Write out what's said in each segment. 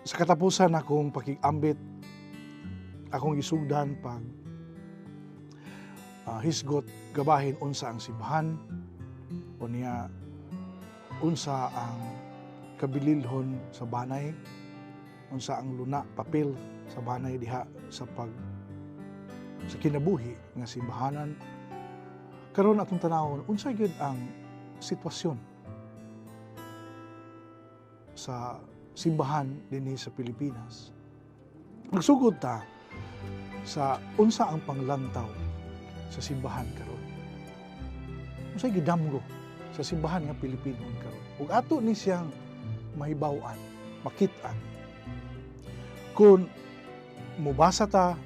Sa katapusan akong pakigambit, akong gisugdan pag hisgot gabahin unsa ang simbahan unya unsa ang kabililhon sa banay, unsa ang luna papel sa banay diha sa pag sa kinabuhi nga simbahanan. Karon atong tanawon unsa gyud ang sitwasyon sa simbahan dinhi sa Pilipinas. Magsugod ta sa unsa ang panglantaw sa simbahan karon. Unsay gidamgo sa simbahan nga Pilipinon karon. Ug ato ni siyang mahibaw-an, makit-an. Kung mubasa ta,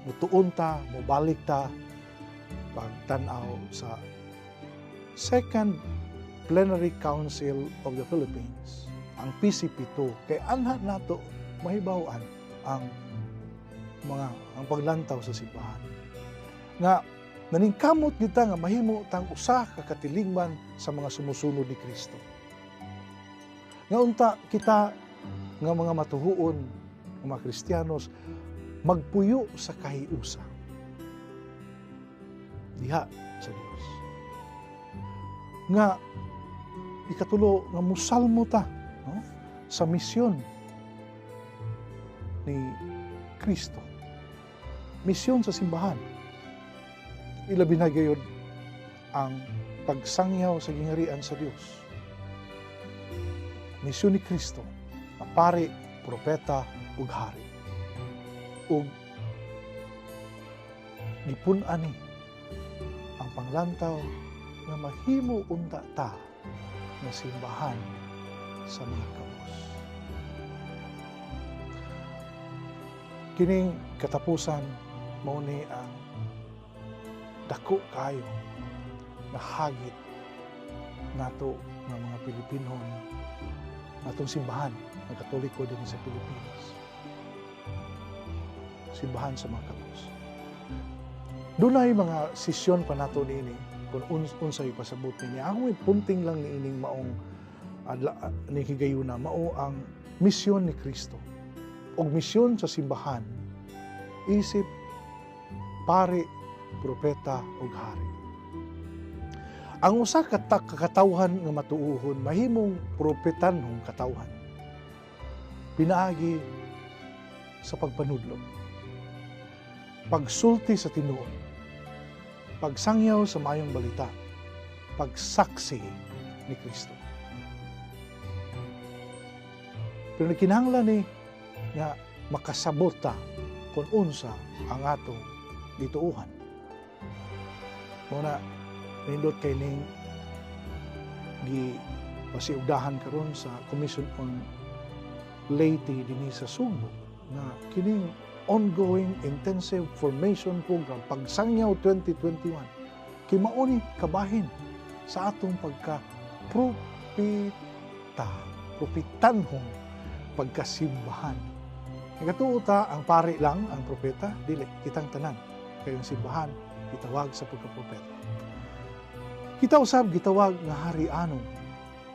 mutuon ta, mubalik ta pagtan-aw sa Second Plenary Council of the Philippines, ang PCP2, kay anha nato mahibaw-an ang paglantaw sa simbahan. Nga naningkamot kita nga mahimo tang usa ka katilingban sa mga sumusunod ni Kristo. Nga unta kita nga mga matuhuon nga mga Kristiyanos magpuyo sa kahiusa diha sa Dios. Nga ikatulo nga musalmo ta, no, sa misyon ni Kristo. Misyon sa simbahan. Ilabi na gayud ang pagsangyaw sa gingharian sa Dios. Misyon ni Kristo, nga pari, propeta ug hari. Ug gipun-an ni ang panglantaw nga mahimo unta ta nga simbahan sa mga kabus. Kining katapusan mao ni ang dako kayo nga hagit nato nga mga Pilipinon, atong simbahan nga Katoliko dinhi sa Pilipinas. Simbahan sa mga kabus. Dunay mga sesyon pa nato niini kung unsay pasabot niini. Ako may punting lang niining maong adla, ni higayuna, mao ang misyon ni Kristo. Og misyon sa simbahan isip pari, propeta ug hari. Ang usa ka katawhan nga matuohon mahimong propetanhong katawhan pinaagi sa pagpanudlo, pagsulti sa tinuod, pagsangyaw sa maayong balita, pagsaksi ni Kristo. Pero kinahanglan ni nga makasabot ta kung unsa ang atong gituohan. Muna, nindot kay ning gipasiugdahan karon sa Commission on Laity dinhi sa Sugbo nga kining ongoing intensive formation program Pagsangyaw 2021 kay mao ni kabahin sa atong pagka propeta, propetanhong pagkasimbahan. Nagatuo ta ang pari lang ang propeta, dili kitang tanan kayong simbahan gitawag sa pagkapropeta. Kita usab gitawag nga hari-anong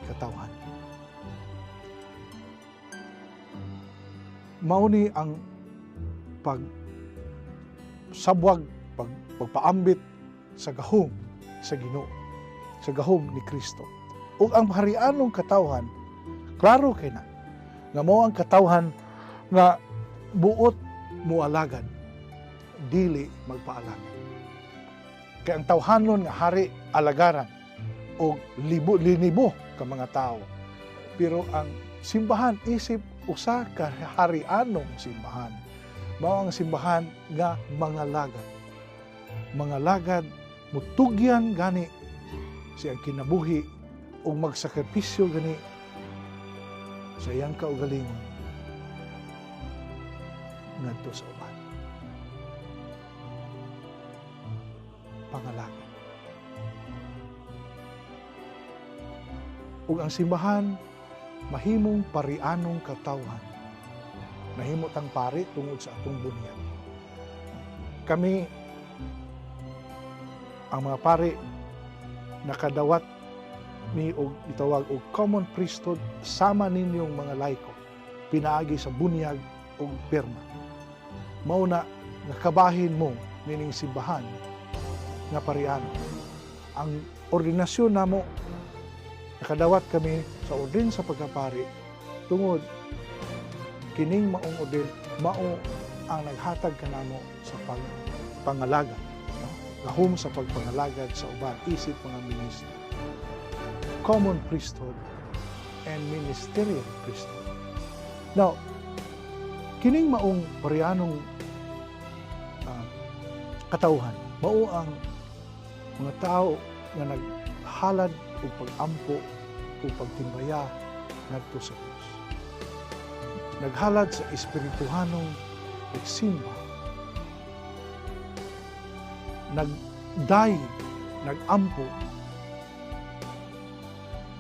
katawhan. Mao ni ang pagsabwag, pagpaambit sa gahom sa Ginoo, sa gahom ni Kristo. Ug ang hari-anong katawhan, klaro kay na nga mao ang katawhan nga buot moalagad, dili magpaalagad. Kay ang tawhanon nga hari alagaran og libo linibo ka mga tawo. Pero ang simbahan isip usa ka hari-anong simbahan. Mao ang simbahan nga mangalagad. Mangalagad mutugyan gani siyang kinabuhi ug magsakripisyo gani sa iyang kaugalingon ngadto sa uban. Pangalagad. Ug ang simbahan mahimong parianong katawhan. Nahimo tang pari tungod sa atong bunyag. Kami ang mga pari nakadawat mi og gitawag og common priesthood sama ninyong mga laiko pinaagi sa bunyag ug pirma. Mao na nga kabahin mo nining simbahan nga pariano. Ang ordinasyon namo, nakadawat kami sa orden sa pagkapari tungod kining maong orden mao ang naghatag kanamo sa pagpangalagad, no? Gahom sa pagpangalagad sa uban isip mga ministro. Common priesthood and ministerial priesthood. Now, kining maong parianong katawhan, mao ang mga tao nga naghalad og pag-ampo o pagtimbaya ngadto sa Dios. Naghalad sa espirituhanong pagsimba. Nagday, nagampo,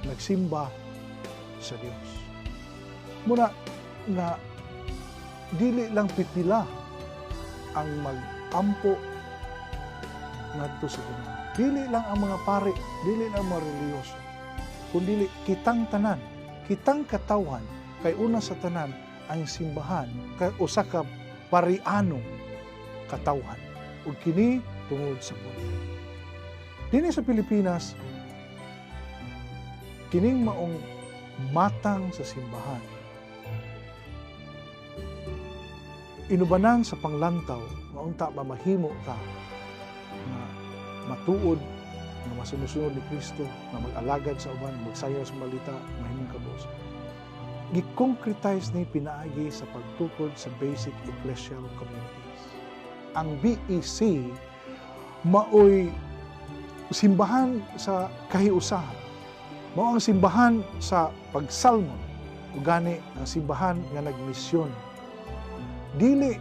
nagsimba sa Dios. Muna nga dili lang pipila ang magampo ngadto sa Ginoo. Dili lang ang mga pari, dili lang ang mga relihiyoso, kundi kitang tanan, kitang katawhan, kay una sa tanan ang simbahan kay usa ka pariano katawhan. Ug kini tungod sa bunyag. Dinhi sa Pilipinas, kining maong matang sa simbahan inubanan sa panglantaw nga unta mamahimo ta nga matuod nga masunusunod ni Kristo, nga mag-alagad sa uban, magsayaw sa balita, mahimong kabos. Gi-concretize ni pinaagi sa pagtukod sa Basic Ecclesial Communities. Ang BEC maoy simbahan sa kahiusahan. Mao ang simbahan sa pagsalmon, ug gani ang simbahan nga nagmisyon. Dili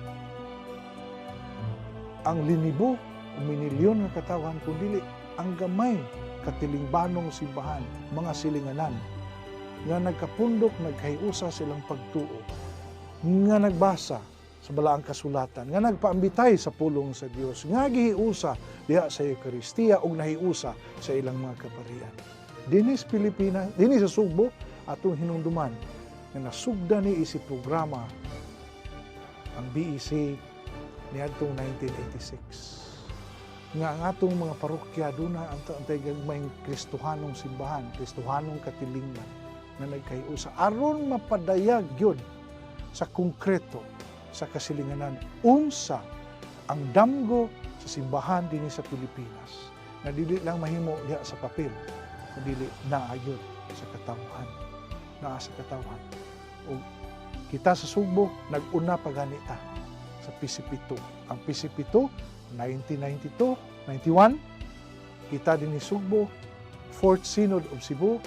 ang linibo o minilyon nga katawhan, kundi ang gamay katilingbanong simbahan, mga silinganan nga nagkapundok, nagkahiusa silang pagtuo, nga nagbasa sa balaang kasulatan, nga nagpaambitay sa pulong sa Dios, nga gihiusa diha sa Eukaristiya ug nahiusa sa ilang mga kaparian. Dinhi sa Pilipinas, dinhi sa Sugbo, atong hinumduman nga nasugda ni isi programa ang BEC niadtong 1986. Nga ang atong mga parokya duna ang antay gagmayng Kristohanong simbahan, Kristohanong katilingban nga nagkahiusa aron mapadayag gyud sa konkreto sa kasilinganan unsa ang damgo sa simbahan dinhi sa Pilipinas nga dili lang mahimo diha sa papel, kundi naa gyud sa katawhan, naa sa katawhan. Ug kita sa Sugbo nag-una pa gani ta sa PCP2. Ang PCP2 1992, 91, kita dinhi Sugbo, Fourth Synod of Cebu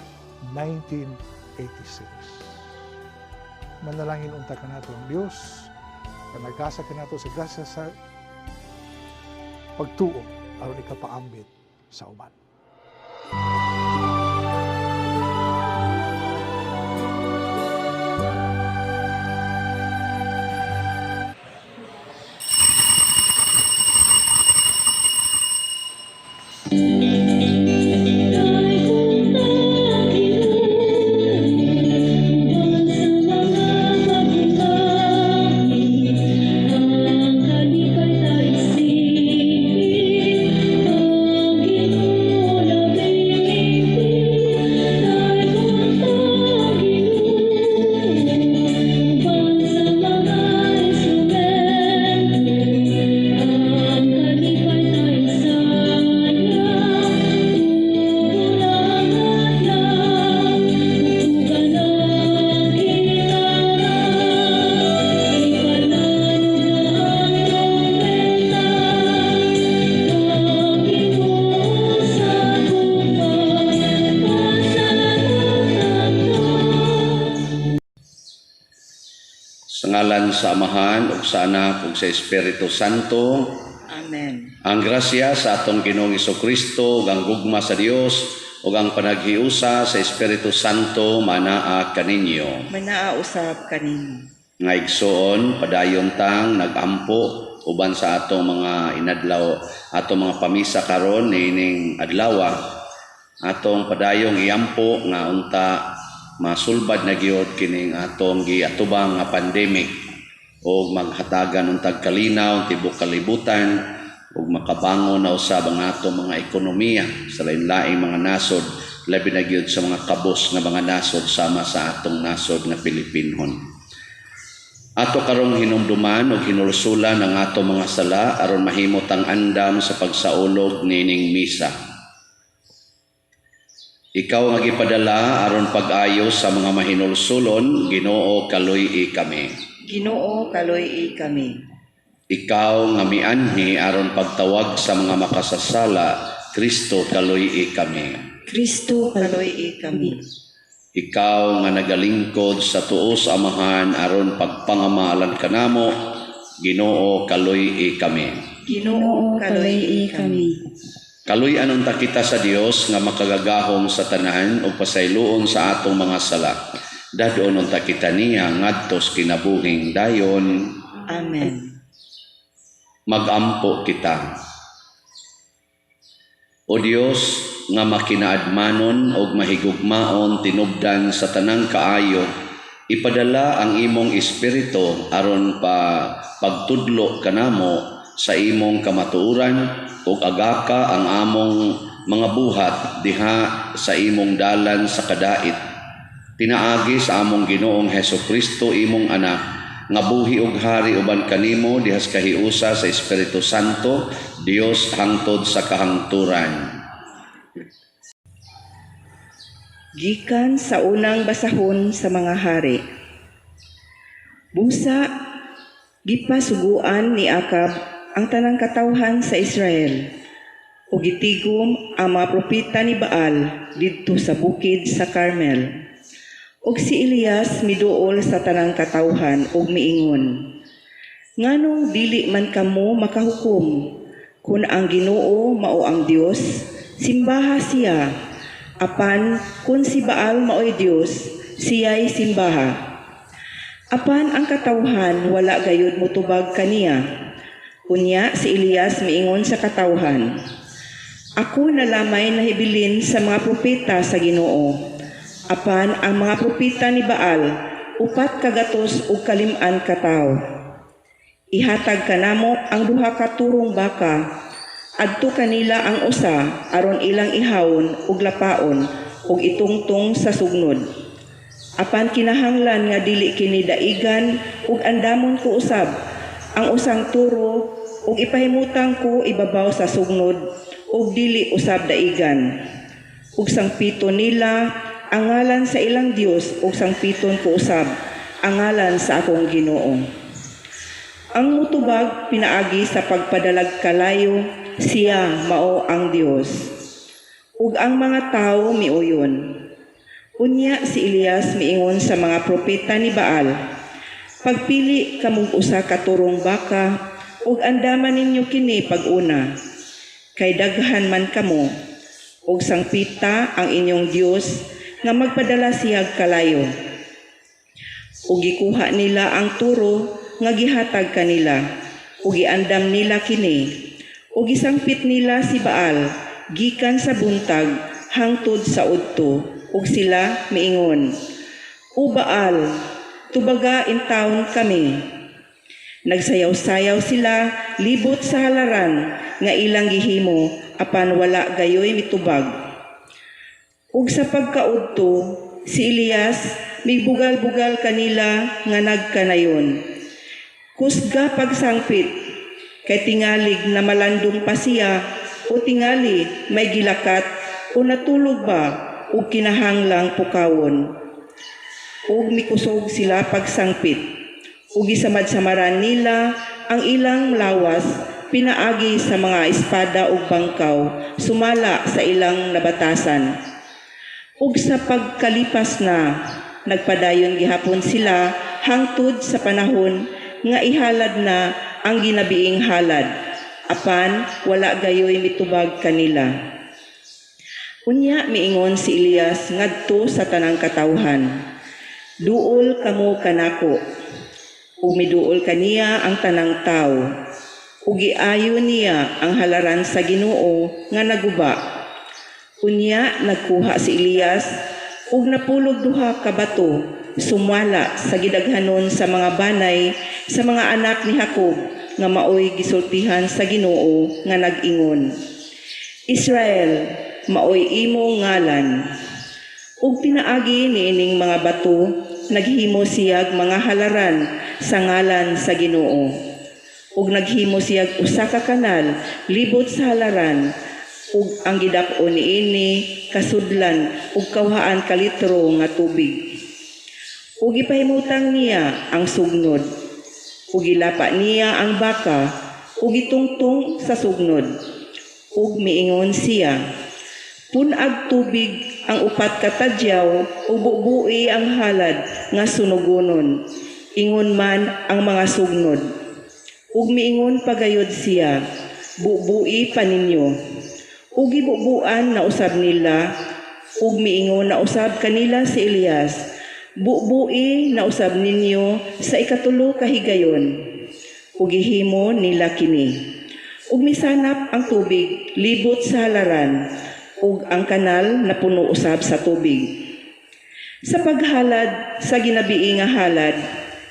1986. Manalangin unta kanato ang Dios, nagasa kanato sa grasya sa pagtuo aron ikapaambit sa uban. Ang kalipay sa isipin, ang Ginoo. Sa ngalan sa Amahan ug sa Anak ug sa Espiritu Santo. Amen. Ang grasya sa atong Ginoong Kristo ug ang gugma sa Dios ug ang panaghiusa sa Espiritu Santo manaa kaninyo. Manaa usab kaninyo. Mga igsoon, padayon tang nagampo uban sa atong mga inadlaw, atong mga pamisa karon niining adlaw. Atong padayong iampo nga unta masulbad na gyud kining atong giatubang nga pandemic ug maghatagan untag kalinaw tibok kalibutan ug makabangon na usab ang atong mga ekonomiya sa lain-laing mga nasod, labi na gyud sa mga kabos nga mga nasod sama sa atong nasod nga Pilipinhon. Ato karong hinumduman ug hinulsulan ang atong mga sala aron mahimo tang andam sa pagsaulog nining misa. Ikaw nga gipadala aron pag-ayo sa mga mahinulsulon, Ginoo, kaluy-i kami. Ginoo, kaluy-i kami. Ikaw nga mianhi aron pagtawag sa mga makasasala, Kristo, kaluy-i kami. Kristo, kaluy-i kami. Ikaw nga nagalingkod sa tuo sa Amahan aron pagpangamalan kanamo, Ginoo, kaluy-i kami. Ginoo, kaluy-i kami. Kaluy-an unta kita sa Dios nga makagagahom sa tanan ug pasayloon sa atong mga sala. Dad-on unta kita niya ngadto sa kinabuhing dayon. Amen. Magampo kita. O Dios nga makinaadmanon ug mahigugmaon tinubdan sa tanang kaayo, ipadala ang imong espiritu aron pa pagtudlo kanamo sa imong kamatuoran ug agaka ang among mga buhat diha sa imong dalan sa kadait. Pinaagi sa among Ginoong Heso Kristo, imong anak, nga buhi ug hari uban kanimo dihas kahiusa sa Espiritu Santo, Dios, hangtod sa kahangturan. Gikan sa unang basahon sa mga hari. Busa, gipasuguan ni Akab ang tanang katawhan sa Israel ug gitigom ang mga propeta ni Baal didto sa bukid sa Carmel. Ug si Elias miduol sa tanang katawhan ug miingon, "Nganong dili man kamo makahukom? Kun ang Ginoo mao ang Dios, simbaha siya. Apan kun si Baal maoy Dios, siya'y simbaha." Apan ang katawhan wala gayud motubag kaniya. Unya si Elias miingon sa katawhan, "Ako na lamay nahibilin sa mga propeta sa Ginoo. Apan ang mga propeta ni Baal, 405 ka tawo. Ihatag kanamo ang duha ka turong baka. Adto kanila ang usa aron ilang ihawon ug lapaon ug itungtong sa sugnod. Apan kinahanglan nga dili kini daigan ug andamon ko usab ang usang turo ug ipahimutang ko ibabaw sa sugnod ug dili usab daigan. Ug sangpiton nila ang ngalan sa ilang Dios ug sangpiton ko usab ang ngalan sa akong Ginoo. Ang mutubag pinaagi sa pagpadalag kalayo, siya mao ang Dios." Ug ang mga tawo miuyon. Unya si Elias miingon sa mga propeta ni Baal, "Pagpili kamog usa ka turong baka ug andaman ninyo kini pag-una, kay daghan man kamo, ug sangpita ang inyong Dios nga magpadala siyag kalayo." Ug gikuha nila ang turo nga gihatag kanila ug giandam nila kini ug gisangpit nila si Baal gikan sa buntag hangtod sa udto, ug sila miingon, "O Baal, tubaga intawon kami." Nagsayaw-sayaw sila libot sa halaran nga ilang gihimo, apan wala gayoy mitubag. Ug sa pagkaudto, si Elias migbugal-bugal kanila nga nagkanayon, "Kusga pagsangpit, kay tingalig na malandong pa siya o tingali may gilakat o natulog ba ug kinahanglang pukawon." Ug mikusog sila pagsangpit ug gisamad-samaran nila ang ilang lawas pinaagi sa mga espada ug bangkaw sumala sa ilang nabatasan. Ug sa pagkalipas na, nagpadayon gihapon sila hangtod sa panahon nga ihalad na ang ginabiing halad, apan wala gayoy mitubag kanila. Unya miingon si Elias ngadto sa tanang katawhan, "Duol kamo kanako." Ug miduol kaniya ang tanang tawo. Ug giayo niya ang halaran sa Ginoo nga naguba. Unya nagkuha si Elias ug napulog duha ka bato sumwala sa gidaghanon sa mga banay sa mga anak ni Jacob nga maoy gisultihan sa Ginoo nga nag-ingon, "Israel, maoy imong ngalan." Ug pinaagi niining mga bato naghimo siyag mga halaran sa ngalan sa Ginoo. Ug naghimo siyag usa ka kanal libot sa halaran ug ang gidak-on niini kasudlan og kawhaan ka litro nga tubig. Ug gipahimutang niya ang sugnod. Ug gilapa niya ang baka ug gitungtong sa sugnod. Ug miingon siya, "Pun-ag tubig ang upat ka tadyaw ug bubui ang halad nga sunugonon, ingon man ang mga sugnod." Ug miingon pagayod siya, "Bubui pa ninyo." Ug gibubuan na usab nila, ug miingon na usab kanila si Elias, "Bubui na usab ninyo sa ikatulo ka higayon." Ug gihimo nila kini. Ug misanap ang tubig libot sa halaran, ug ang kanal napuno usab sa tubig. Sa paghalad sa ginabii nga halad,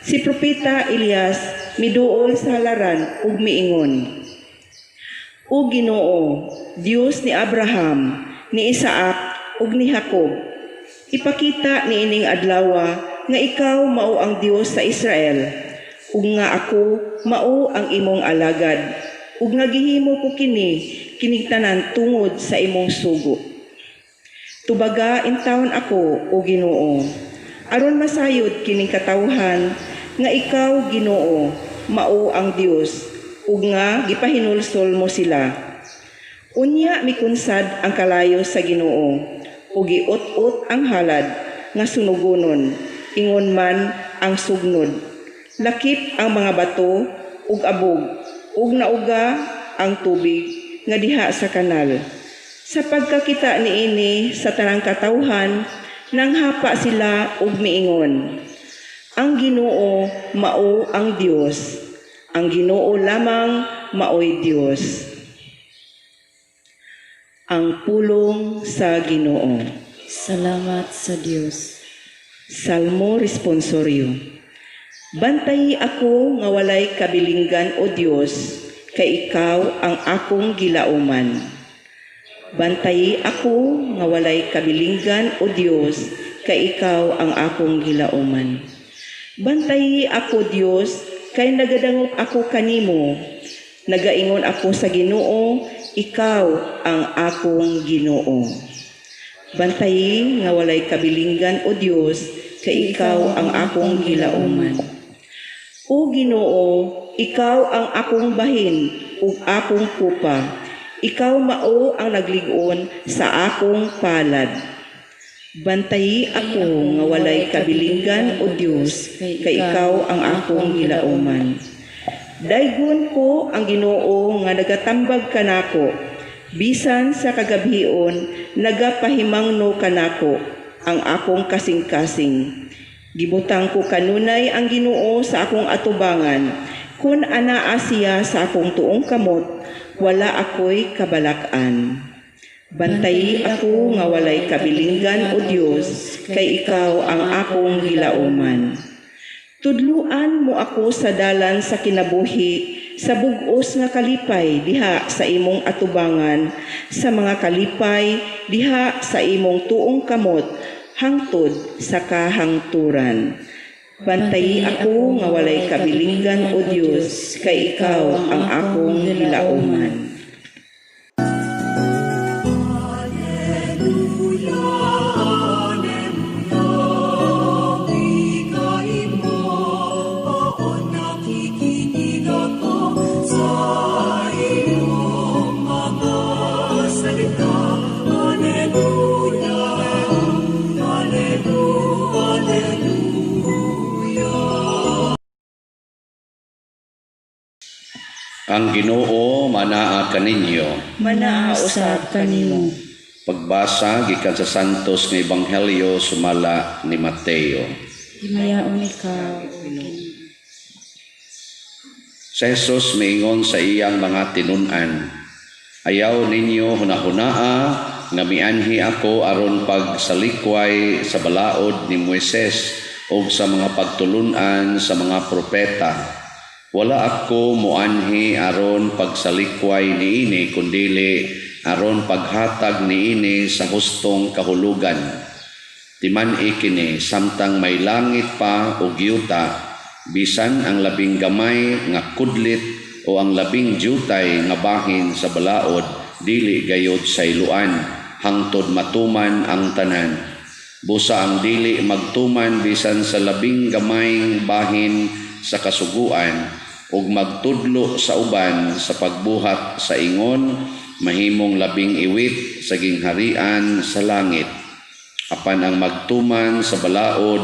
si Propeta Elias miduol sa halaran ug miingon, "O Ginoo, Dios ni Abraham, ni Isaac ug ni Jacob, ipakita niining adlawa nga ikaw mao ang Dios sa Israel, ug nga ako mao ang imong alagad, ug nga gihimo ko kining tanan tungod sa imong sugo. Tubaga intawon ako, O Ginoo, aron masayod kining katawhan nga ikaw, Ginoo, mao ang Dios, ug nga gipahinulsol mo sila." Unya mikunsad ang kalayo sa Ginoo, ug giut-ot ang halad nga sunugonon, ingon man ang sugnod. Lakip ang mga bato ug abog, ug nauga ang tubig nga diha sa kanal. Sa pagkakita niini sa tanang katawhan, nanghapa sila ug miingon, "Ang Ginoo mao ang Dios. Ang Ginoo lamang maoy Dios." Ang pulong sa Ginoo. Salamat sa Dios. Salmo Responsorio. Bantayi ako nga walay kabilinggan, O Dios, kay ikaw ang akong gilauman. Bantayi ako nga walay kabilinggan, O Dios, kay ikaw ang akong gilauman. Bantayi ako, Dios, kay nagadangop ako kanimo. Nagaingon ako sa Ginoo, "Ikaw ang akong Ginoo." Bantayi nga walay kabilinggan, O Dios, kay ikaw ang akong gilauman. O Ginoo, ikaw ang akong bahin ug akong kupa. Ikaw mao ang naglig-on sa akong palad. Bantayi ako nga walay kabilinggan, O Dios, kay ikaw ang akong gilauman. Daygon ko ang Ginoo nga nagatambag kanako. Bisan sa kagabhion, nagapahimangno kanako ang akong kasing-kasing. Gibutang ko kanunay ang Ginoo sa akong atubangan. Kun anaa siya sa akong tuong kamot, wala ako'y kabalak-an. Bantayi ako nga walay kabilinggan, O Dios, kay ikaw ang akong gilauman. Tudluan mo ako sa dalan sa kinabuhi, sa bug-os nga kalipay diha sa imong atubangan, sa mga kalipay diha sa imong tuong kamot, hangtod sa kahangturan. Bantayi ako nga walay kabilinggan, O Dios, kay ikaw ang akong gilauman. Alleluia, Alleluia, Wikain mo, poon nakikinig ako sa iyong mga salita. Alleluia, Alleluia, Alleluia. Ang Ginoo manaa kaninyo. Manaa usab kanimo. Pagbasa gikan sa Santos nga Ebanghelyo sumala ni Mateo. Himayaon ikaw, O Ginoo. Si Jesus miingon sa iyang mga tinun-an, "Ayaw ninyo hunahunaa nga mianhi ako aron pagsalikway sa balaod ni Moises ug sa mga pagtulun-an sa mga propeta. Wala ako moanhi aron pagsalikway niini, kundili aron paghatag niini sa hustong kahulugan. Timan-i kini, samtang may langit pa ug yuta, bisan ang labing gamay nga kudlit o ang labing dyutay nga bahin sa balaod dili gayod sayloan hangtod matuman ang tanan. Busa ang dili magtuman bisan sa labing gamayng bahin sa kasuguan ug magtudlo sa uban sa pagbuhat sa ingon, mahimong labing iwit sa gingharian sa langit. Apan ang magtuman sa balaod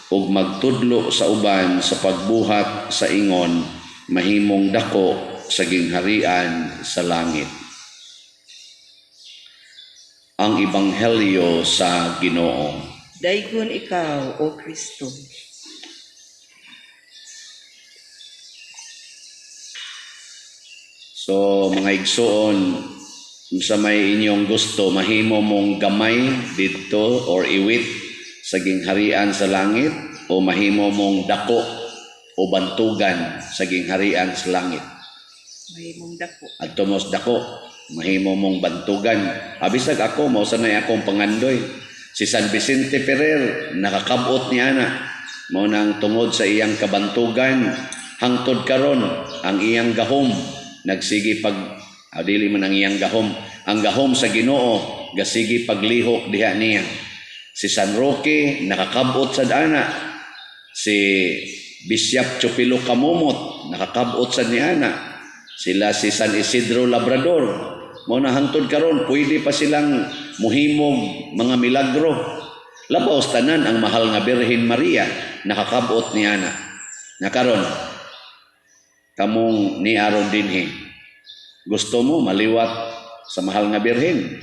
ug magtudlo sa uban sa pagbuhat sa ingon, mahimong dako sa gingharian sa langit." Ang Ebanghelyo sa Ginoo. Daygon ikaw, O Kristo. So mga igsoon, sa may inyong gusto, mahimo mong gamay didto or iwit sa gingharian sa langit, o mahimo mong dako o bantugan sa gingharian sa langit? Mahimong dako. Adto mos dako, mahimo mong bantugan. Abisag ako, mao sanay akong pangandoy. Si San Vicente Ferrer, nakakabot ni ana. Mao nang tungod sa iyang kabantugan, hangtod karon ang iyang gahom nagsigi pag dili man ang iyang gahom, ang gahom sa Ginoo gasigi paglihok diha niya. Si San Roque nakakabot sad ana. Si Bishop Chupilo Kamumot nakakabot sad ni ana. Sila si San Isidro Labrador, mao na hangtod karon pwede pa silang muhimog mga milagro. Labaw sa tanan ang mahal nga Birhen Maria nakakabot ni ana. Nakaron kamong ni aron dinhi, gusto mo maliwat sa mahal nga Birhen?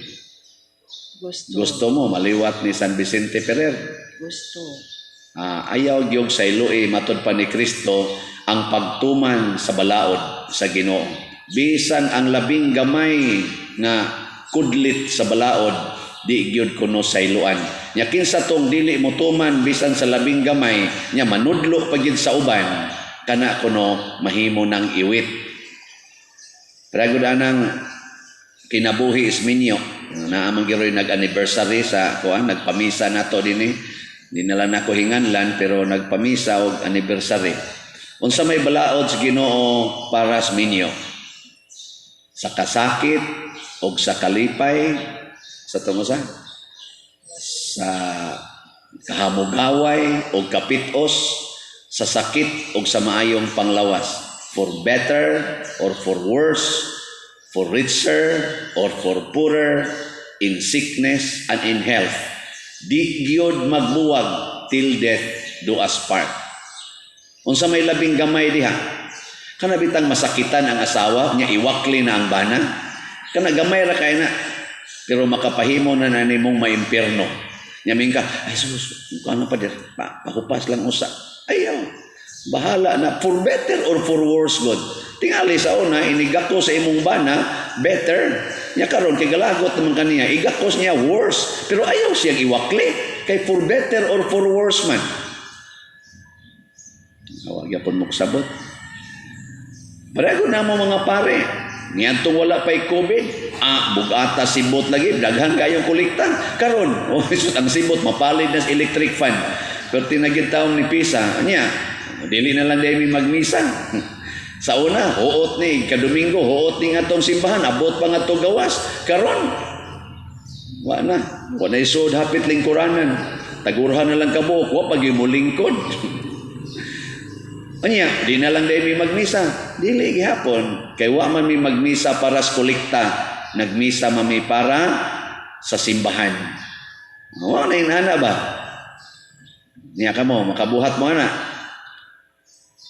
Gusto. Gusto mo maliwat ni San Vicente Ferrer? Gusto. Ayaw gyud sa iluoy, matod pa ni Kristo, ang pagtuman sa balaod sa Ginoo. Bisan ang labing gamay nga kudlit sa balaod, di gyud kuno sayloan. Nya kinsa tong dili motuman bisan sa labing gamay, nya manudlo pa gyud sa uban, kana kuno mahimo nang iwit. Pero gud anang kinabuhi is minyo. Naa man gyud nag-anniversary sa kuan, nagpamisa nato dinhi. Di na lang nako hinganlan, pero nagpamisa og anniversary. Unsa may balaod sa Ginoo para sa minyo? Sa kasakit og sa kalipay, sa tungo sa kahamugaway og kapitos, sa sakit og sa maayong panglawas, for better or for worse, for richer or for poorer, in sickness and in health, di gyud magbuwag, till death do us part. Unsa may labing gamay diha? Kana bitang masakitan ang asawa nya iwakli na ang bana, kana gamay ra kay na, pero makapahimo na na nimong maimpierno. Nya ka, "Ay sus, ano pa dir, pahupas lang usa." Ayaw, bahala na, for better or for worse god. Tingali sa una inigako sa imong bana better, nya karon kay galagot naman kaniya, igakos niya worse, pero ayaw siyang iwakli kay for better or for worse man. Awa gyapon mo kasabot. Pareho na mo mga pare. Niadtong wala pa'y COVID, bugata sibot lagi, daghan kayong kolekta. Karon, oh, Jesus, ang sibot mapalid na sa electric fan. Pero tinagid taong ni Pisa, anya, dili na lang dahil mi magmisa. Sa una, huot ni, kadomingo, huot ni nga tong simbahan, abot pa nga tong gawas. Karon, wa na. Wa na isod hapit lingkuranan. Tagurhan na lang kabuok, wa pag lingkod. Anya, di na lang dahil mi magmisa. Dili gihapon. Kay wa man mi magmisa para sa kolekta. Nagmisa man mi para sa simbahan. Wa na inana ba? Niya ka mo, makabuhat mo ana.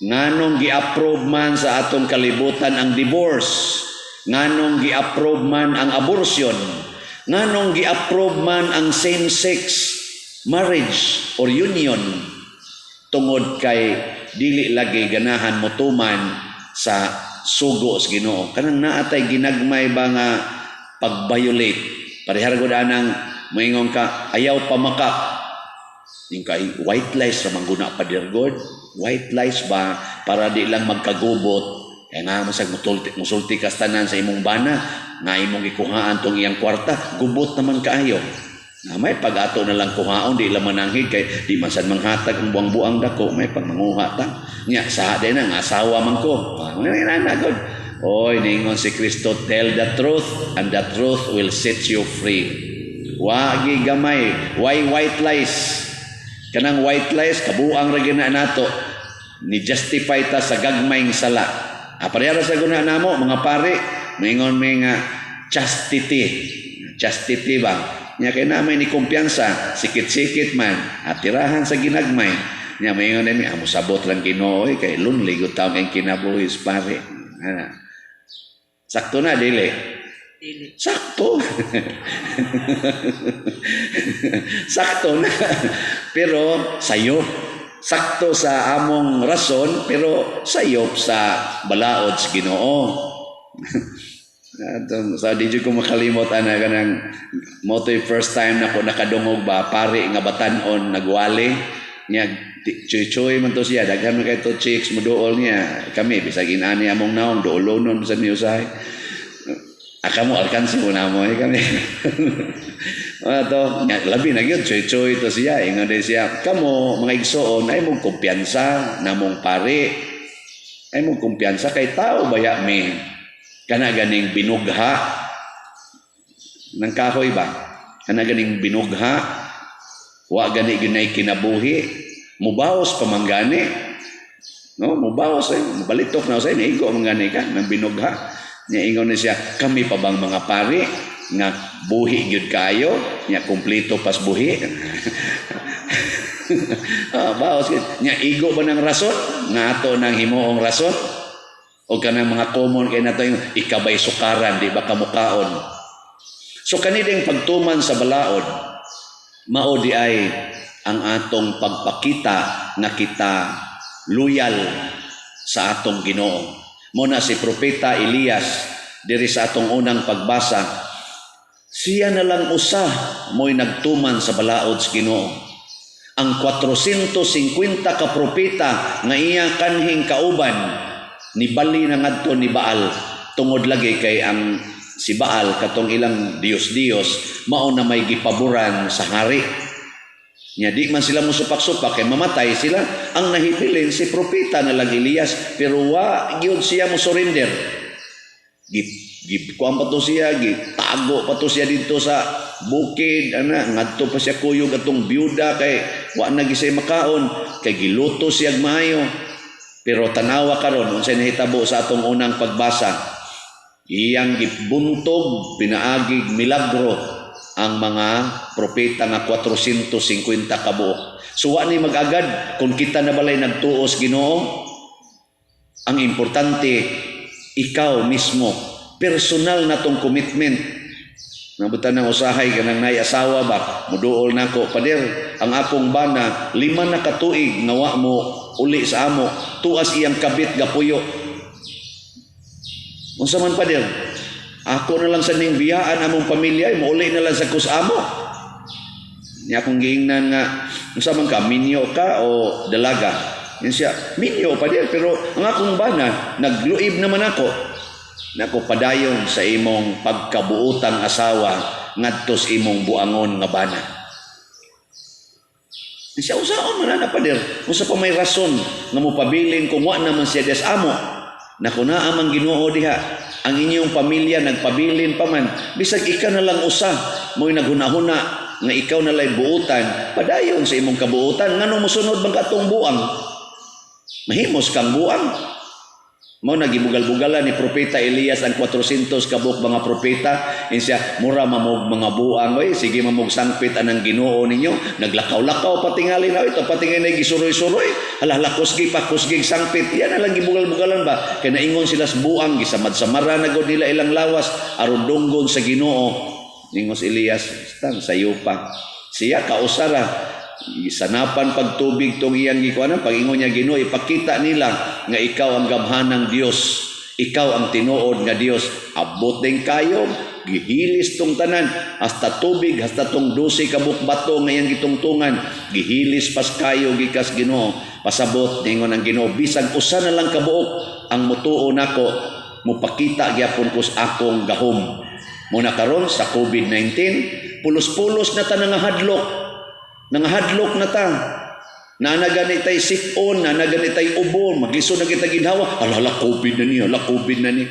Nganong gi-approve man sa atong kalibutan ang divorce? Nganong gi-approve man ang abortion? Nganong gi-approve man ang same-sex marriage or union? Tungod kay dili lagi ganahan motuman sa sugo sa Ginoo. Kanang naa tay ginagmay ba nga pag-violate. Parehar gud anang moingon ka ayaw pamakak. Yung kay white lies ra man guna, Pader God. White lies ba, para di lang magkagubot. Kaya nga masag musulti, musulti kas tanan sa imong bana nga imong gikuhaan tong iyang kwarta, gubot naman kaayo. Na may pag-ato na lang kuhaon, di lang mananghid kay di man sad manghatag ang buang-buang dako, may pag manguha ta. Nya sa di na nga asawa man ko. Ah, na god. Oy, ningon si Kristo, "Tell the truth and the truth will set you free." Wagi gamay, why white lies? Kanang white lies, kabuang ra gyud na nato. Ni justify ta sa gagmayng sala. Ah, parehara sa guna namo mga pare, moingon mi nga chastity. Chastity ba? Nya kay na may ni kumpiyansa, sikit-sikit man, at tirahan sa ginagmay. Nya moingon mi, amo sabot lang Ginoo eh, kay lonely gud taon kay kinabuhi pare. Ana. Sakto na dili? Dili. Sakto. Sakto na. Pero sayop. Sakto sa among rason, pero sayop sa balaod sa Ginoo. Atong sa di jud ko makalimot ana, kanang mo to'y first time na ko nakadungog ba, pare nga batan-on nagwali niya, chuy-chuy man to siya, daghan man kay to chicks moduol niya. Kami bisag inani among naong, duolonon sa niyo usahay. Aka mo alkansi mo na mo eh, kami. Mga to, nga, labi na gyud chuy-chuy to siya, ingon din siya, "Kamo mga igsoon ay mong kumpiyansa namong pare. Ay mong kumpiyansa kay tao baya mi. Kana ganing binugha ng kahoy ba? Kana ganing binugha, wa gani gyud kinabuhi, mubaos pa man gani. No, mubaos ay mubalitok na usay naigo man gani ka ng binugha." Nya ingon ni siya, "Kami pa bang mga pari nga buhi gyud kayo, nya kumpleto pas buhi." Ah, baos gyud. Nya igo ba ng rason nga ato nang himuong rason? O kanang mga common kay nato yung ikabay sukaran, di ba kamukaon? So kaniding pagtuman sa balaod, mao di ay ang atong pagpakita nga kita loyal sa atong Ginoo. Mo na si Propeta Elias diri sa atong unang pagbasa, siya na lang usa mo'y nagtuman sa balaod sa Ginoo. Ang 450 ka propeta nga iya kanhing kauban nibali na ngadto ni Baal, tungod lagi kay ang si Baal, katong ilang Diyos-Diyos, mao na may gipaboran sa hari. Nya di man sila musupak-supak kay mamatay sila. Ang nahibilin si propeta na lang Elias, pero wa gyud siya mo surrender. Gi gi kuan pa to siya, gitago pa to siya dito sa bukid ana, ngadto pa siya kuyog atong byuda kay wa na gisay makaon, kay giluto siya maayo. Pero tanawa karon unsay nahitabo sa atong unang pagbasa. Iyang gibuntog pinaagig milagro ang mga propeta nga 450 kabuok. So wa ni mag-agad kung kita na balay nagtuos Ginoo. Ang importante, ikaw mismo, personal na tong commitment. Nabutan ng usahay kanang nay asawa ba, muduol nako, "Pader, ang akong bana, 5 na katuig nga wa mo uli sa amo, tuas iyang kabit gapuyo. Unsa man, pader? Ako na lang sa ning biyaan among pamilya, muuli na lang sa kus amo." Niya akong giingnan nga, "Unsa man ka, minyo ka o dalaga?" Yan siya, "Minyo, pader, pero ang akong bana, nagluib naman ako." Nako, padayon sa imong pagkabuotang asawa ngadto sa imong buangon nga bana. Siya, "Usaon man na, pader? Unsa pa may rason nga mopabilin kung wa naman siya des amo?" Nako, naa man Ginoo diha. Ang inyong pamilya nagpabilin pa man. Bisag ikaw na lang usa mo'y naghunahuna nga ikaw na lay buutan, padayon sa imong kabuutan. Ngano mosunod bang katong buang? Mahimos kang buang. Mao na gibugal-bugalan ni Propeta Elias ang 400 kabuok mga propeta. Insiya, mura mamog mga buang, oy, sige mamog sangpit anang Ginoo ninyo. Naglakaw-lakaw patingali na ito, patingali na gisuroy-suroy. Hala, hala, kusgi pa, kusgi sangpit. Yan na lang gibugal-bugalan ba? Kaya naingon sila sa buang, gisamad-samara na gud nila ilang lawas, aron dunggon sa Ginoo. Ningon si Elias, tang sayo pa. Siya kausara, sanapan pagtubig tong iyang gikuanan, pag-ingon niya Ginoo, ipakita nila nga ikaw ang gamhanang Dios, ikaw ang tinuod nga Dios. Abot din kayo, gihilis tong tanan, hasta tubig, hasta tong 12 kabuk bato nga iyang gitungtungan, gihilis pas kayo gikas Ginoo. Pasabot ningon ang Ginoo, bisag usa na lang kabuok ang mutuo nako, mupakita gyapon ko sa akong gahom. Muna karon sa COVID-19, pulos-pulos na ta nangahadlok. Nangahadlok na ta. Naa gani tay sipon, naa gani tay ubo, maglisod na kita ginhawa. Hala, hala, COVID na ni, hala, COVID na ni.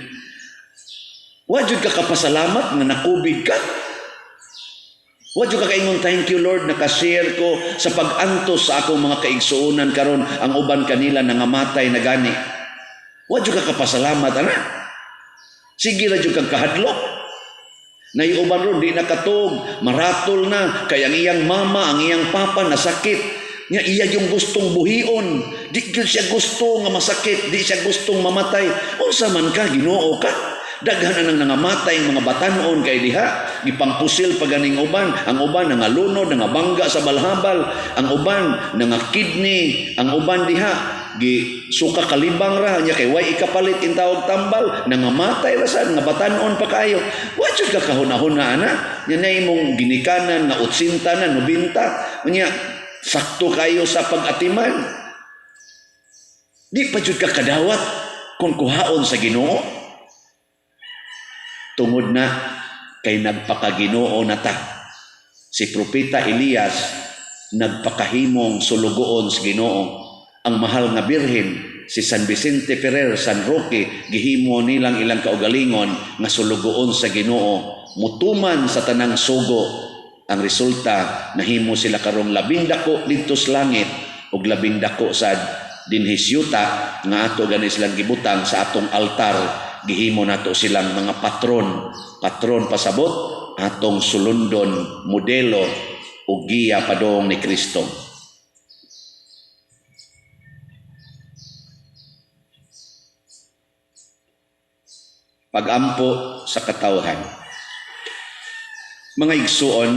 Wa jud ka kapasalamat nga na-COVID ka. Wa jud ka kaingon, thank you Lord, nakashare ko sa pag-antos sa akong mga kaigsuonan karon, ang uban kanila nangamatay na gani. Wa jud ka kapasalamat, ana. Sige ra jud kang kahadlok. Naiuban ron, di nakatog, maratol na, kay ang iyang mama, ang iyang papa, nasakit. Nga iya yung gustong buhion. Di gyud siya gusto nga masakit, di siya gustong mamatay. Unsa man ka, Ginoo ka? Daghan na nang nangamatay ang mga batanon kay diha, gipangpusil pa ganing uban, ang uban nangalunod, nangabangga sa balhabal, ang uban nangakidney, ang uban diha gi suka kalibang ra nya kay way ikapalit intawag tambal, nangamatay ra sad nga batanon pa kayo. Wa jud ka kahuna-huna ana, nya nay imong ginikanan nga 80 na 90, nya sakto kayo sa pag-atiman. Di pa jud ka kadawat kung kuhaon sa Ginoo. Tungod na kay nagpakaginoo na ta. Si Propeta Elias nagpakahimong sulugoon sa Ginoo. Ang mahal nga birhen si San Vicente Ferrer, San Roque, gihimo nilang ilang kaugalingon nga sulugoon sa Ginoo, mutuman sa tanang sugo. Ang resulta, nahimo sila karong labing dako didto sa langit ug labing dako sad dinhi sa yuta nga ato gani silang gibutang sa atong altar. Gihimo nato silang mga patron. Patron pasabot atong sulundon, modelo ug giya padong ni Kristo. Pagampo sa katawhan. Mga igsuon,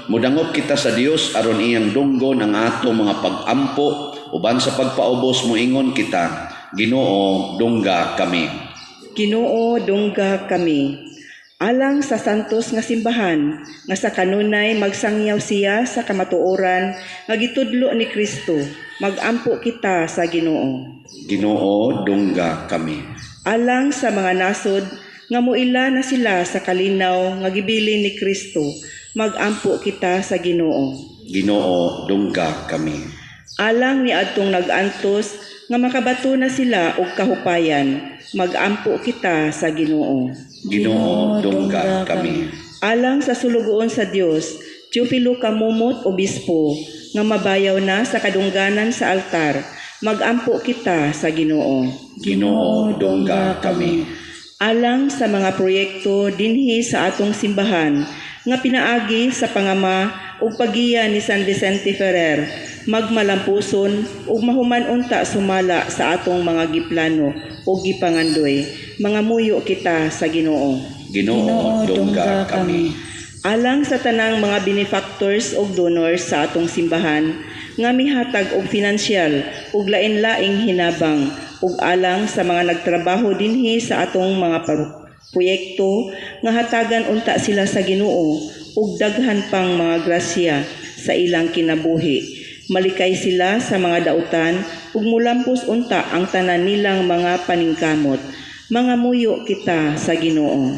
mudangop kita sa Dios aron iyang dunggon ang atong mga pagampo uban sa pagpaubos moingon kita, Ginoo, dungga kami. Ginoo, dungga kami. Alang sa santos nga simbahan, nga sa kanunay magsangyaw siya sa kamatuoran nga gitudlo ni Kristo, magampo kita sa Ginoo. Ginoo, dungga kami. Alang sa mga nasod nga muila na sila sa kalinaw nga gibilin ni Kristo, magampo kita sa Ginoo. Ginoo, dungga kami. Alang ni adtong nag-antos nga makabato na sila og kahupayan, magampo kita sa Ginoo. Ginoo, dungga kami. Alang sa sulugoon sa Dios, Teofilo Camomot, Obispo, nga mabayaw na sa kadungganan sa altar, magampo kita sa Ginoo. Ginoo, dungga kami. Alang sa mga proyekto dinhi sa atong simbahan nga pinaagi sa pangama ug pagiya ni San Vicente Ferrer, magmalampuson ug mahuman unta sumala sa atong mga giplano ug gipangandoy, mangamuyo kita sa Ginoo. Ginoo, dungga kami. Alang sa tanang mga benefactors ug donors sa atong simbahan nga mihatag og finansyal ug lain-laing hinabang, ug alang sa mga nagtrabaho dinhi sa atong mga proyekto nga hatagan unta sila sa Ginoo ug daghan pang mga grasya sa ilang kinabuhi. Malikay sila sa mga dautan ug mulampos unta ang tanan nilang mga paningkamot. Mangamuyo kita sa Ginoo.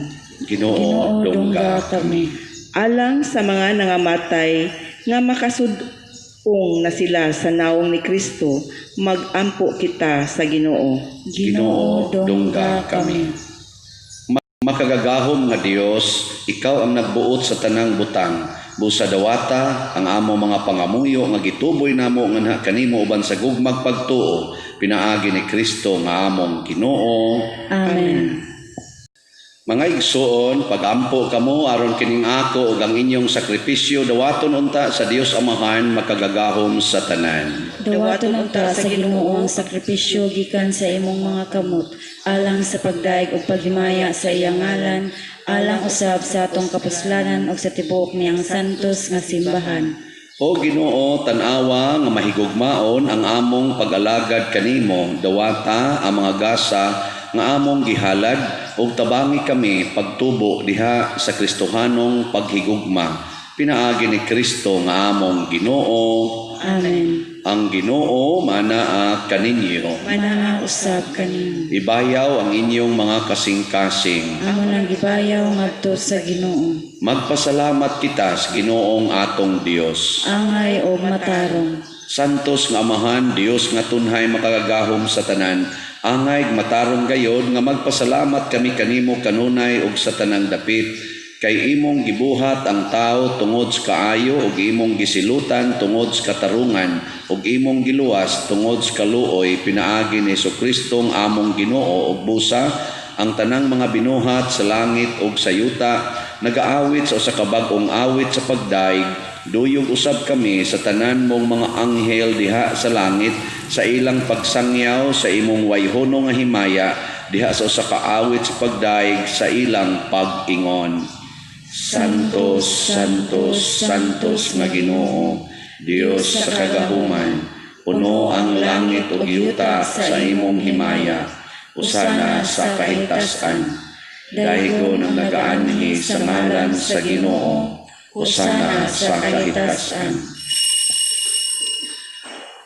Ginoo, dungga kami. Alang sa mga nangamatay nga makasud-ong na sila sa naong ni Kristo, magampo kita sa Ginoo. Ginoo, dungga kami. Makagagahom nga Dios, ikaw ang nagbuot sa tanang butang. Busa dawata ang amo mga pangamuyo nga gituboy namo nganha kanimo uban sa gugmag pagtuo, pinaagi ni Kristo nga among Ginoo. Amen. Mga igsuon, pagampo kamo aron kining ako ug ang inyong sakripisyo dawaton unta sa Dios Amahan makagagahom sa tanan. Dawaton unta sa Ginoo ang sakripisyo gikan sa imong mga kamot, alang sa pagdaig ug paghimaya sa iyang ngalan, alang usab sa atong kapuslanan ug sa tibuok niyang santos nga simbahan. O Ginoo, tan-awa nga mahigugmaon ang among pag-alagad kanimo, dawata ang mga gasa nga among gihalad ug tabangi kami pagtubo diha sa Kristohanong paghigugma. Pinaagi ni Kristo nga among Ginoo. Amen. Ang Ginoo manaa kaninyo. Manaa usab kanimo. Ibayaw ang inyong mga kasing-kasing. Amo nang gibayaw ngadto sa Ginoo. Magpasalamat kita sa Ginoong atong Dios. Angay og matarong. Santos nga Amahan, Dios nga tunhay makagagahom sa tanan, angay matarong gayod nga magpasalamat kami kanimo kanunay ug sa tanang dapit, kay imong gibuhat ang tao tungod sa kaayo ug imong gisilutan tungod sa katarungan ug imong giluwas tungod sa kaluoy pinaagi ni Hesus-Kristong among Ginoo ug busa ang tanang mga binuhat sa langit ug sa yuta nagaawit sa usa ka bag-ong awit sa pagdaig. Duyog usab kami sa tanan mong mga anghel diha sa langit sa ilang pagsangyaw sa imong wayhono nga himaya diha sa usa ka awit sa pagdaig sa ilang pag-ingon. Santos, Santos, Santos nga Ginoo, Dios sa kagahuman, puno ang langit ug yuta sa imong himaya, usana sa kahitasan. Daygon ang nagaanhi sa ngalan sa Ginoo, usana sa kahitasan.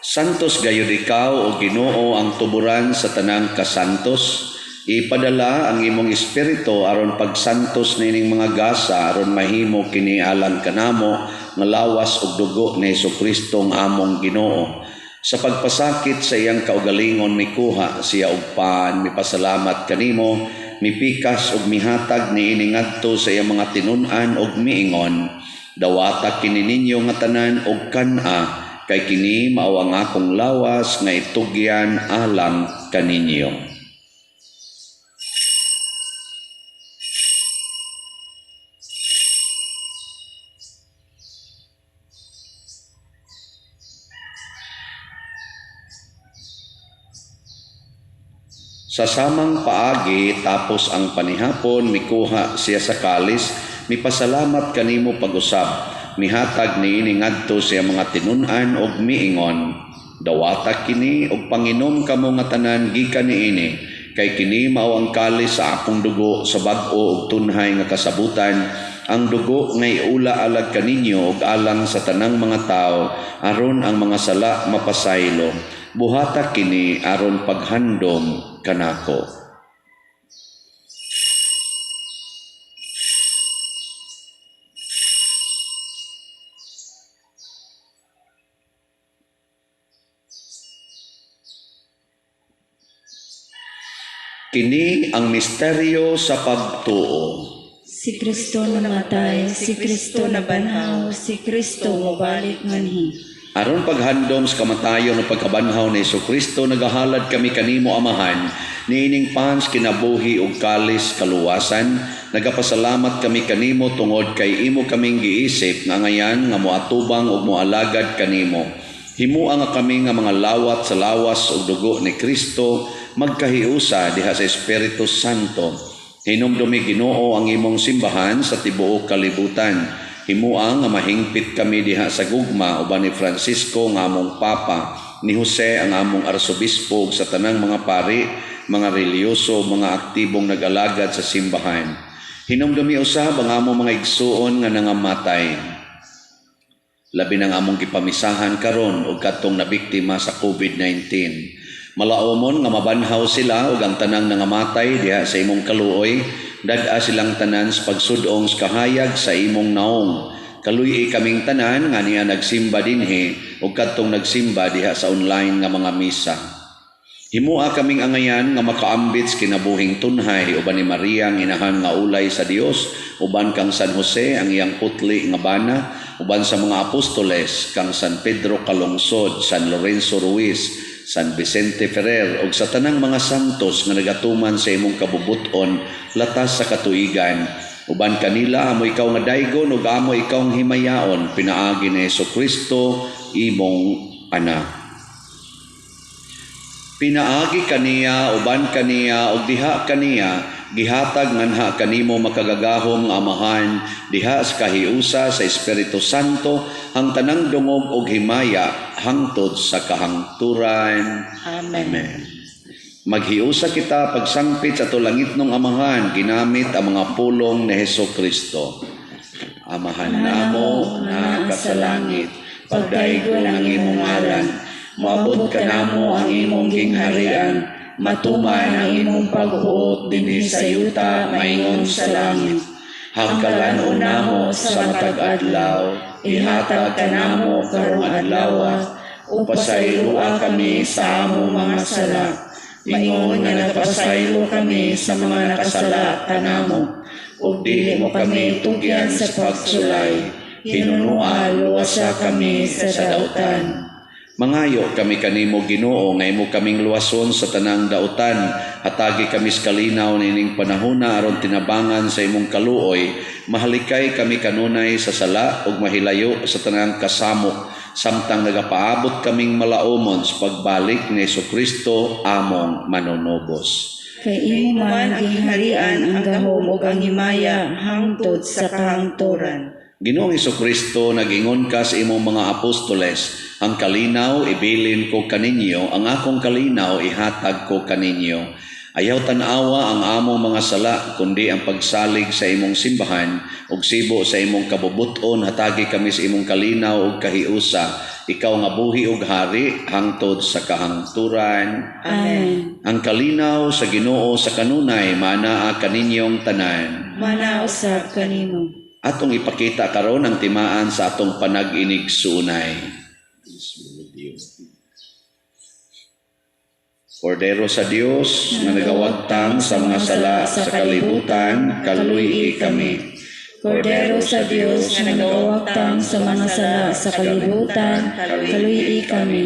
Santos gayud ikaw o Ginoo ang tuburan sa tanang kasantos. Ipadala ang imong espiritu aron pagsantos nining mga gasa aron mahimo kini alang kanamo nga lawas ug dugo ni Hesukristo ang among Ginoo. Sa pagpasakit sa iyang kaugalingon mikuha siya og pan, mipasalamat kanimo, mipikas ug mihatag niini ngadto sa iyang mga tinun-an ug miingon, dawata kini ninyo nga tanan og kan-a, kay kini mao ang akong lawas nga itugyan alang kaninyo. Sa samang paagi tapos ang panihapon mikuha siya sa kalis, mipasalamat kanimo pag-usab, mihatag niini ngadto sa iyang mga tinun-an ug miingon, dawata kini ug panginom kamo nga tanan gikan niini, kay kini mao ang kalis sa akong dugo sa bag-o ug tunhay nga kasabutan, ang dugo nga iula alag kaninyo ug alang sa tanang mga tawo aron ang mga sala mapasaylo. Buhata kini aron paghandom kanako. Kini ang misteryo sa pagtuo. Si Kristo namatay, si Kristo nabanhaw, si Kristo mobalik nganhi. Aron paghandom sa kamatayon o pagkabanhaw ni Hesukristo, nagahalad kami kanimo Amahan, niining pans kinabuhi ug kalis kaluwasan. Nagapasalamat kami kanimo tungod kay imo kaming giisip nga ngayan nga moatubang ug moalagad kanimo. Himua nga kami nga mga lawat sa lawas ug dugo ni Kristo magkahiusa diha sa Espiritu Santo. Hinumdumi Ginoo ang imong simbahan sa tibuok kalibutan. Himua nga mahingpit kami diha sa gugma uban ni Francisco nga among Papa, ni Jose ang among arsobispo ug sa tanang mga pari, mga relihiyoso, mga aktibong nag-alagad sa simbahan. Hinumdumi usab ang among mga igsuon nga nangamatay. Labi nang among gipamisahan karon og kadtong nabiktima sa COVID-19. Malaomon nga mabanhaw sila ug ang tanang nangamatay diha sa imong kaluoy, dad-a silang tanan sa pagsudong sa kahayag sa imong naong. Kaluy-i kaming tanan nga niya nagsimba dinhi ug kadtong nagsimba diha sa online nga mga misa. Himua kaming angayan nga makaambit sa kinabuhing tunhay uban ni Maria ang inahan nga ulay sa Dios, uban kang San Jose ang iyang putli nga bana, uban sa mga apostoles kang San Pedro Calungsod, San Lorenzo Ruiz, San Vicente Ferrer ug sa tanang mga santos nga nagatuman sa imong kabubut-on latas sa katuigan. Uban kanila amo ikaw nga daygon ug amo ikaw ang himayaon pinaagi ni Hesukristo imong anak. Pinaagi kaniya, uban kaniya, ug diha kaniya, gihatag nganha kanimo makagagahom nga Amahan, diha sa kahiusa sa Espiritu Santo, ang tanang dungog ug himaya hangtod sa kahangturan. Amen. Amen. Maghiusa kita pagsangpit sa ato langitnong Amahan, ginamit ang mga pulong ni Hesukristo. Amahan namo nga naa sa langit, pagdaygon ang imong ngalan, moabot kanamo ang imong gingharian, matuman ang imong pagbuot dinhi sa yuta maingon sa langit. Hangkalan namo sa matag adlaw, ihatag kanamo karong adlaw, ug pasayloa kami sa among mga sala. Ingon nga nagpasaylo kami sa mga nakasala kanamo, ug dili mo kami tugyan sa pagsulay. Hinunua, luwasa kami sa dautan. Mangayo kami kanimo Ginoo nga imo kaming luwason sa tanang dautan. Hatagi kami sa kalinaw niining panahona aron tinabangan sa imong kaluoy. Mahalikay kami kanunay sa sala ug mahilayo sa tanang kasamok samtang nagapaabot kaming malaumon sa pagbalik ni Hesukristo among manunubos. Kay imo man ang gingharian, ang gahom ug ang himaya hangtod sa kahangturan. Ginoong Hesukristo, nag-ingon ka sa imong mga apostoles, ang kalinaw ibilin ko kaninyo, ang akong kalinaw ihatag ko kaninyo. Ayaw tan-awa ang among mga sala, kundi ang pagsalig sa imong simbahan, ug sibo sa imong kabubuton, hatagi kami sa imong kalinaw ug kahiusa. Ikaw nga buhi ug hari, hangtod sa kahangturan. Amen. Ang kalinaw sa Ginoo sa kanunay, maanaa kaninyong tanan. Mana usab kanimo. Atong ipakita karon ang timaan sa atong panag-inig suunay. Kordero sa Dios nga nagawagtang sa mga sala sa kalibutan, kaluy-i kami. Kordero sa Dios nga nagawagtang sa mga sala sa kalibutan, kaluy-i kami.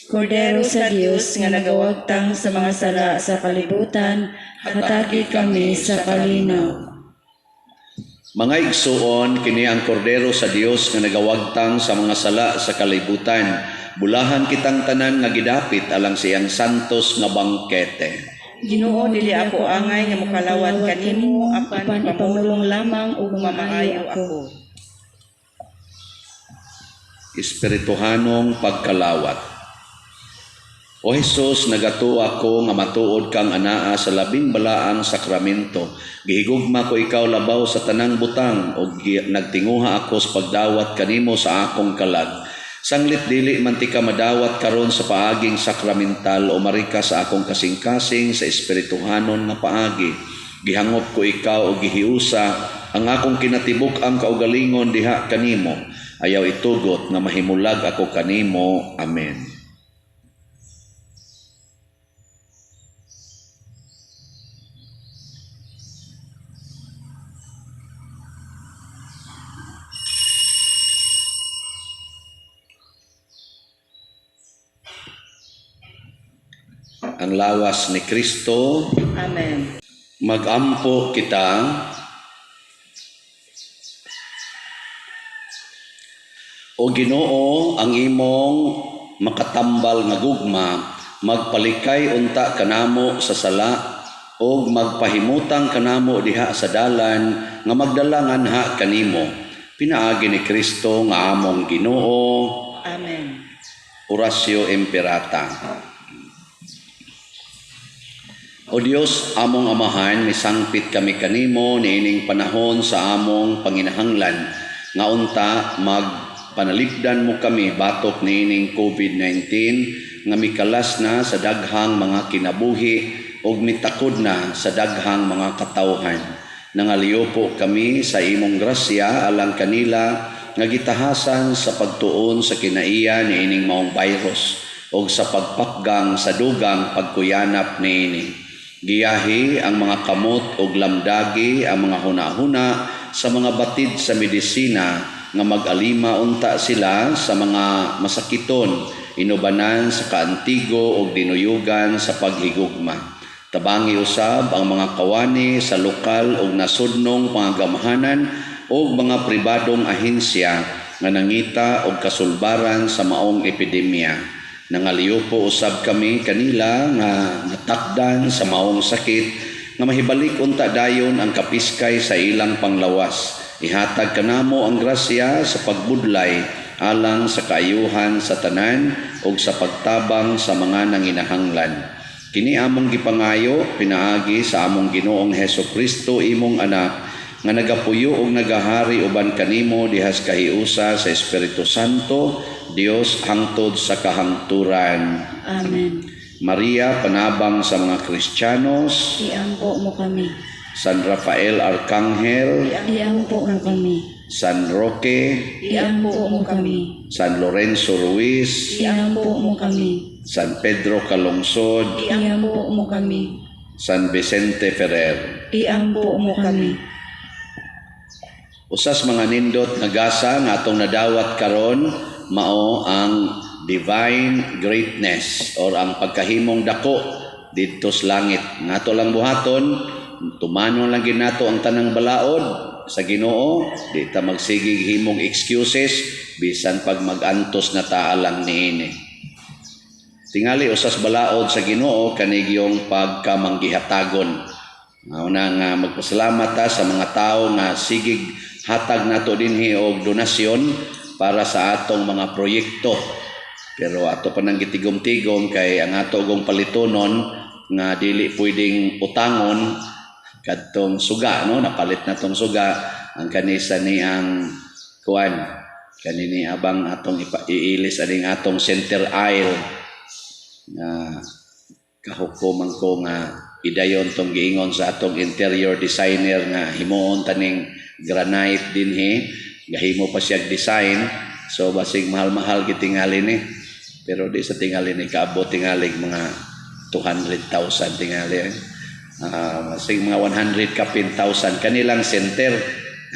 Kordero sa Dios nga nagawagtang sa mga sala sa kalibutan, hatagi kami sa kalinaw. Mga igsuon, kini ang kordero sa Dios nga nagawagtang sa mga sala sa kalibutan. Bulahan kitang tanan nga gidapit alang sa iyang santos nga bangkete. Ginoo, dili ako angay nga mokalawat kanimo, apan ipamulong lamang ug mamaayo maayo ako. ako. Espirituhanong pagkalawat. O Hesus, nagatuo ako nga matuod kang anaa sa labing balaang sakramento. Gihigugma ko ikaw labaw sa tanang butang ug nagtinguha ako sa pagdawat kanimo sa akong kalag. Sanglit dili man ti ka madawat karon sa paaging sakramental o marika sa akong kasing-kasing sa espirituhanon nga paagi. Gihangop ko ikaw og gihiusa ang akong kinatibuk ang kaugalingon diha kanimo. Ayaw itugot nga mahimulag ako kanimo. Amen. Ang lawas ni Kristo. Amen. Magampo kita. O Ginoo, ang imong makatambal nga gugma, magpalikay unta kanamo sa sala og magpahimutang kanamo diha sa dalan nga magdala nganha kanimo. Pinaagi ni Kristo nga among Ginoo. Amen. Oratio Imperata. O Dios, among Amahan, misangpit kami kanimo niining panahon sa among panginahanglan. Nga unta magpanalipdan mo kami batok niining COVID-19 nga mikalas na sa daghang mga kinabuhi ug mitakod na sa daghang mga katawhan. Nangaliyo kami sa imong grasya alang kanila nga gitahasan sa pagtuon sa kinaiya niining maong virus. ug sa pagpakgang sa dugang pagkuyanap niini. Giyahi ang mga kamot ug lamdagi ang mga hunahuna sa mga batid sa medisina nga mag-alima unta sila sa mga masakiton, inubanan sa kaantigo ug dinuyugan sa paghigugma. Tabangi usab ang mga kawani sa lokal ug nasudnong pangagamhanan ug mga pribadong ahensya nga nangita og kasulbaran sa maong epidemya. Nangaliupo usab kami kanila nga natakdan sa maong sakit nga mahibalik unta dayon ang kapiskay sa ilang panglawas. Ihatag kanamo ang grasya sa pagbudlay alang sa kaayuhan sa tanan ug sa pagtabang sa mga nanginahanglan. Kini among gipangayo pinaagi sa among Ginoong Heso Kristo, imong anak, nga nagapuyo ug nagahari uban kanimo dihas kahiusa sa Espiritu Santo, Dios, hangtod sa kahangturan. Amen. Maria, panabang sa mga Kristiyanos, Iampo mo kami. San Rafael Arcangel, Iampo mo kami. San Roque, Iampo mo kami. San Lorenzo Ruiz, Iampo mo kami. San Pedro Calungsod, Iampo mo kami. San Vicente Ferrer. Iampo mo kami. Usas mga nindot nga gasa nga atong nadawat karon mao ang divine greatness or ang pagkahimong dako didto sa langit. Nga ato lang buhaton, tumanon lang gid nato ang tanang balaod sa Ginoo, di ta magsigig himong excuses bisan pag magantos na ta alang niini. Tingali usas balaod sa Ginoo kanigyong pagkamanggihatagon. Mao na nga magpasalamat ta sa mga tawo nga sigig hatag nato dinhi og donasyon para sa atong mga proyekto. Pero ato pa nang gitigom-tigom kay ang ato gong palitonon nga dili pwedeng utangon kadtong suga, no, napalit na tong suga ang kanisa ni ang kuan kanini abang atong iilis aning atong center aisle nga kahukuman ko nga idayon tong giingon sa atong interior designer nga himuon taning granite dinhi. Gahimo pa siya design, so basig mahal-mahal gitingali ni, pero di sa tingali ni kaabot tingali mga 200,000 tingali eh. Basig mga 100 kapin thousand kanilang center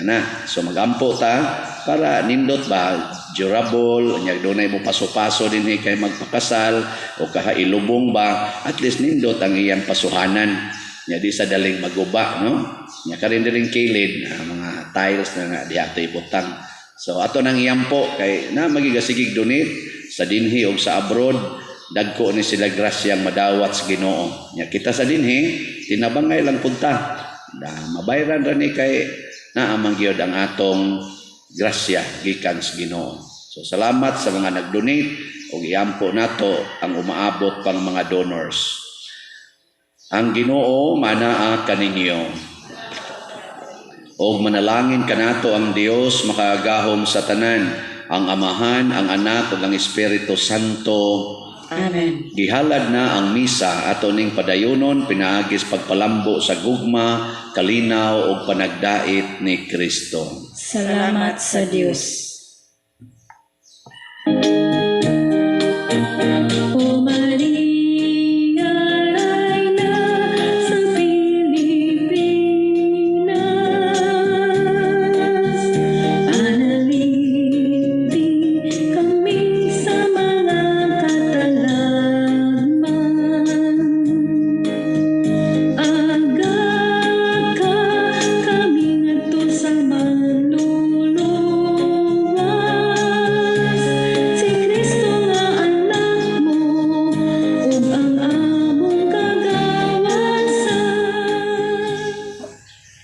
ana. So magampo ta para nindot ba, durable unya dunay mo paso-paso dinhi kay magpakasal o kaha ilubong ba, at least nindot ang iyang pasuhanan nya, di sa daling maguba, no? Nya karin diring kilid na mga tiles na nga diha ato ibutang. So ato nang iyampo kay na magigasigig donate sa dinhi og sa abroad, dagko ni sila grasyang madawat sa Ginoo. Nya kita sa dinhi tinabangay lang punta na mabayran ra ni kay naa man gyud ang atong grasya gikan sa Ginoo. So salamat sa mga nag-donate ug iampo nato ang umaabot pang mga donors. Ang Ginoo manaa kaninyo. Og manalangin kanato ang Dios makagagahom sa tanan, ang Amahan, ang Anak ug ang Espiritu Santo. Amen. Gihalad na ang misa, ato ning padayonon pinaagis pagpalambo sa gugma, kalinaw ug panagdait ni Kristo. Salamat sa Dios.